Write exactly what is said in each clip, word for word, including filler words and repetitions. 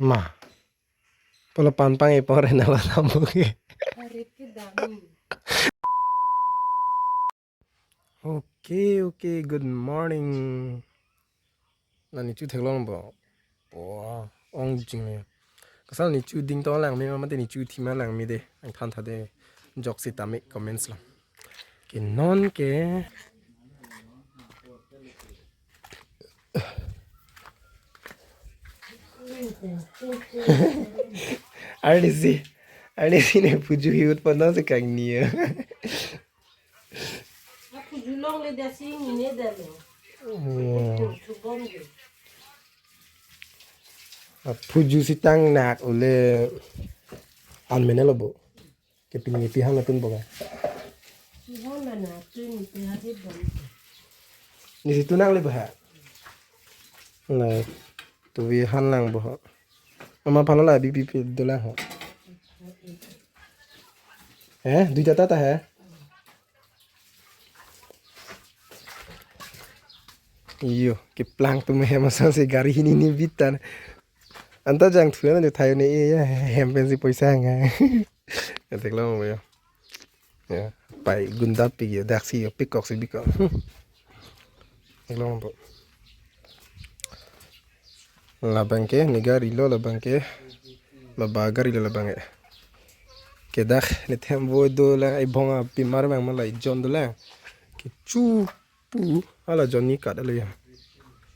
Ma. Polo pan pang ipor ena lo tambu ke. Arit ke dami. Okay, okay, good morning. Na nichu theklong bo. Bo, ong jing le. Kasal nichu ding tong langme mate nichu thima langme de. Angthan tha de. Jok sitame comments lang. Ke non ke. Arnisi, arnisi ne puju hiut pon si kangni ya. Aphuju longle dasi ngine dalo. Oh. Chubom de. Aphuju sitang nak ule an mene lo bo. Ke pini pi han atun bo ka. Iho mana tun pi hadi bom. Nisi tunang le bo ha. Lai, tuvi han lang bo ho. Mama phala la bi bi pi dolang ho. Eh, dui tata ta hai. Iyo, keplang tu mehem asal si gari hini ni bitan. Anta jangthu na thayo ne iya hem pensi poisa nga. Etek lo mo yo. Ya, pai gunda pi yo, daksi yo, pikok si bikok. Etek lo mo. Labang ke, ne gari lo labang ke. Baba gari lo labang ke. Ke dak, ne them vo do la, ai bhong a pimar mang malai jon do la. Ke chu pu, ala jon ni kat alo ya.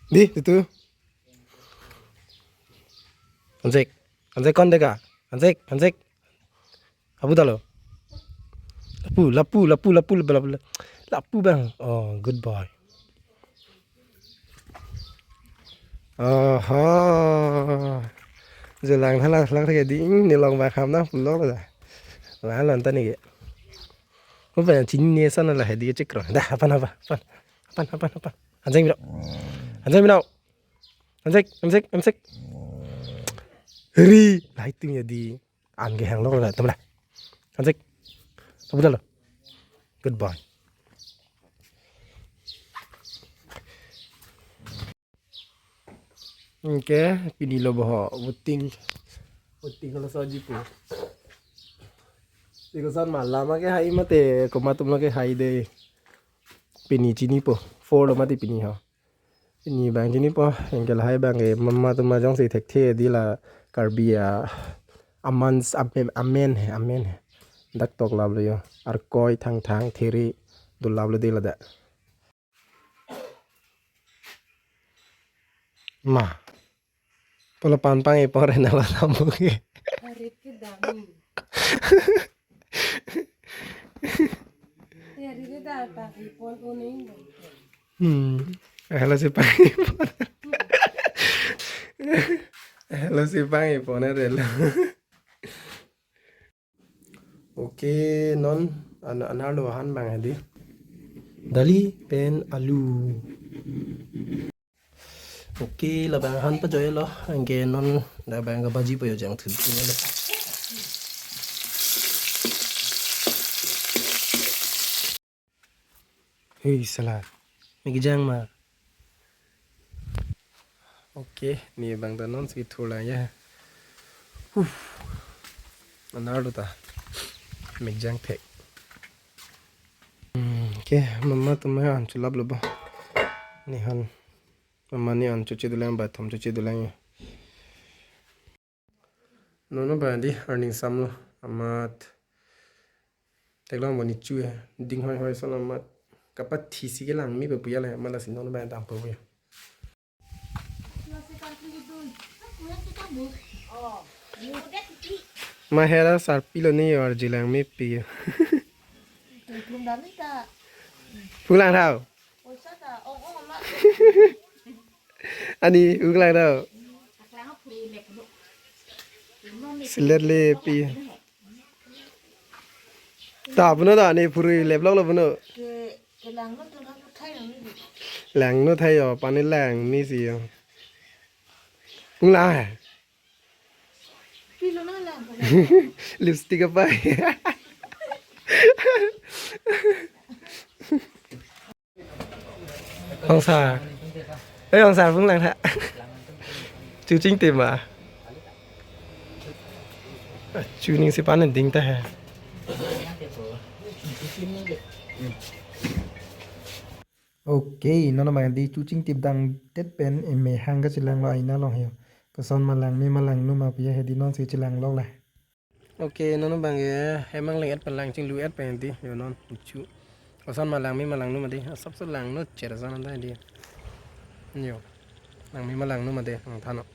Di, itu. Anjek, anjek kon deka. Anjek, anjek. Abu dalo. Lapu, lapu, lapu, lapu, lapu, lapu, lapu bang. Oh, good boy. Aha. Jelang thala thala ke di, hmm, ne long bang ham na pulo la. La lan ta ni ke. Apa yang cini ne sana la hedi cek ro. Dah, apa apa? Apa? Apa apa apa? Anjing bro. Anjing bro. Anjing, anjing, anjing. Ri, la itu ya di. An ke hang lo la, tum la. Anjing. Abu dalo. Good boy. Anke, pini lo boho, voting, voting lo soji po. Iko san malam ke hai mate, komat atum lo ke hai de. Pini chini po, four lo mate pini ho. Pini bang chini po, anke lahai bang ke mama atum ajong si thekthe di la Karbi a, aman, amen, amen he, amen he. Dak tok lap lo yo, arkoi thang thang there, do lap lo de la da. Ma. Polo pan pang ipor ena lo tambu ke. Arit ke dami. Arit ke dami pang ipon uning. Hmm. Halo si pang ipon. Halo si pang ipon ere lo. Oke, non an-, anar lo han bang hadi. Dali pen alu. Oke, labang han pajoi lo. Anke non labang ke baji po yo jangthu lo. Hei, salad. Megjang ma. Oke, ne bang ta non si thurlang ya. Huh. Anar do ta. Megjang thek. Hmm, oke, mama atum an chulap lo ba. Ne han. Mama ne an chuche dolang ba thom chuche dolang ya. Nono ba di earning sam lo amat. Theklong boni chu ya. Ding hoi hoi son amat. Kapathi si ke langme pe puya le amat lasi nono ba dam po ya. Ma hera sarpi lo ne yo arji langme pe ya. Pulang thau. Ani uklang do. Silet le pi. Ta puno da ne phurui leblok lo puno. Langno thai yo, pani langme si yo. Ung la hai. Lipstick apa? Hong sa. Eh, hong sa pung lang tha. Chu ching tim ba. Chuning si pan ding ta he. Okay, non abang di chu chingtip dang det pen eme hang kachelang lo aina along he. Koson ma langme ma langno ma pu he di non si chelang lok le. Okay, non abang ke hemang leng et pen lang chinglu et pen di yo non chu. Koson ma langme ma langno ma di. Asap so langno cher san ta di. Yo. Langme ma langno ma di. Ang thano.